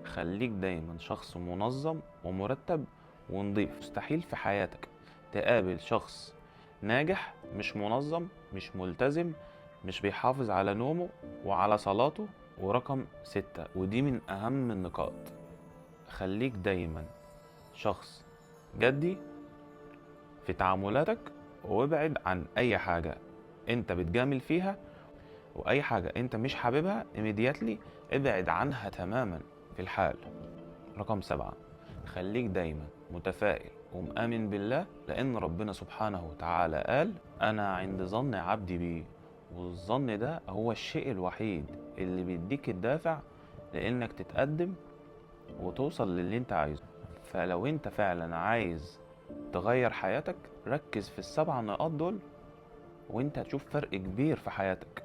خليك دايما شخص منظم ومرتب ونظيف. مستحيل في حياتك تقابل شخص ناجح مش منظم، مش ملتزم، مش بيحافظ على نومه وعلى صلاته. ورقم 6، ودي من أهم النقاط، خليك دايما شخص جدي في تعاملاتك، وابعد عن أي حاجة أنت بتجامل فيها، وأي حاجة أنت مش حاببها immediately ابعد عنها تماما في الحال. رقم 7، خليك دايما متفائل ومآمن بالله، لأن ربنا سبحانه وتعالى قال أنا عند ظن عبدي بي، والظن ده هو الشيء الوحيد اللي بيديك الدافع لأنك تتقدم وتوصل للي انت عايزه. فلو انت فعلا عايز تغير حياتك ركز في ال7 نقاط دول، وانت هتشوف فرق كبير في حياتك.